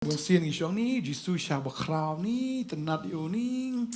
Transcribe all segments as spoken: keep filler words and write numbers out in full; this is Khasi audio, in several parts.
Bun sien ngi shong ni Jisu sha ba khraw ni, tynnat ïa u ni.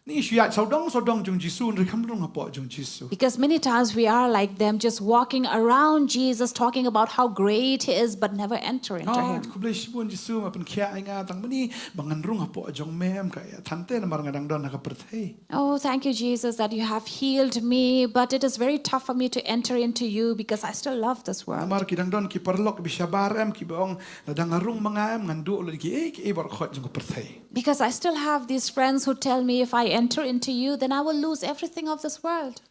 Ni shu ïaid sawdong sawdong jong Jisu, hynrei kam rung hapoh jong Jisu. Because many times we are like them, just walking around Jesus, talking about how great he is, but never enter into Oh, him. khublei shibun Jisu, ma pynkhiah ïa nga, tang mynne ba ngan rung hapoh jong me, em ka ïa than te namar nga dang don ha ka pyrthei. Oh, thank you, Jesus, that you have healed me, but it is very tough for me to enter into you because I still love this world. Namar ki dang don ki paralok ba shabar, em, kiba ong, lada nga rung ma nga, em, ngan duh lut ïa kiei kiei baroh khoit jong ka pyrthei. Because I still have these friends who tell me if I enter into you, then I will lose everything of this world.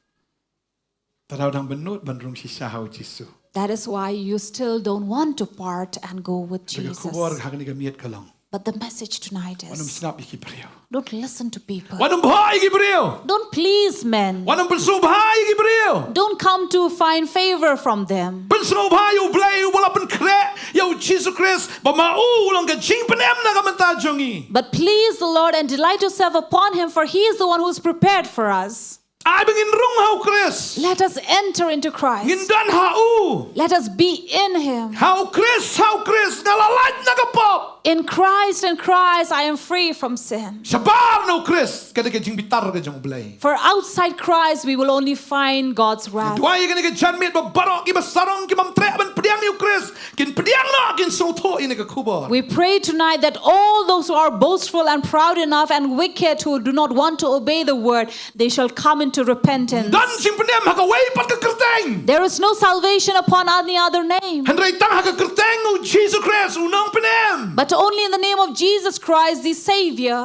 Te daw dang bynnud ban rung shisha ha u Jisu. That is why you still don't want to part and go with Te ka Jesus. khubor ha kane ka miet ka long, But the message tonight wat nym is, sngap ïa ki briew. Don't listen to people. Wat nym bha ïa ki briew. Don't please men. Wat nym pynsngewbha ïa ki briew. Don't come to find favor from them. Pynsngewbha ïa u Blei uba la pynkhreh ïa u Jisu Khrist ba ma u u long ka jingpynim na ka bynta jong ngi. But please the Lord and delight yourself upon him, for he is the one who is prepared for us. Ai ba ngin rung ha u Khrist. Let us enter into Christ. Ngin don ha u. Let us be in him. Ha u Khrist, ha u Khrist nga la lait na ka pop. In Christ, in Christ, I am free from sin. Shabar na u Khrist, ka dei ka jingbitar ka jong u Blei. For outside Christ, we will only find God's wrath. Duwai ïa kane ka janmiet ba baroh kiba sarong, ki bym treh ban pdiang ïa u Khrist, kin pdiang noh, kin sngewthuh ïa kane ka khubor. We pray tonight that all those who are boastful and proud enough and wicked, who do not want to obey the word, they shall come into repentance. Don jingpynim ha kawei pat ka kyrteng. There is no salvation upon any other name, Hynrei tang ha ka kyrteng u Jisu Khrist u nongpynim. but only in the name of Jesus Christ, the Savior.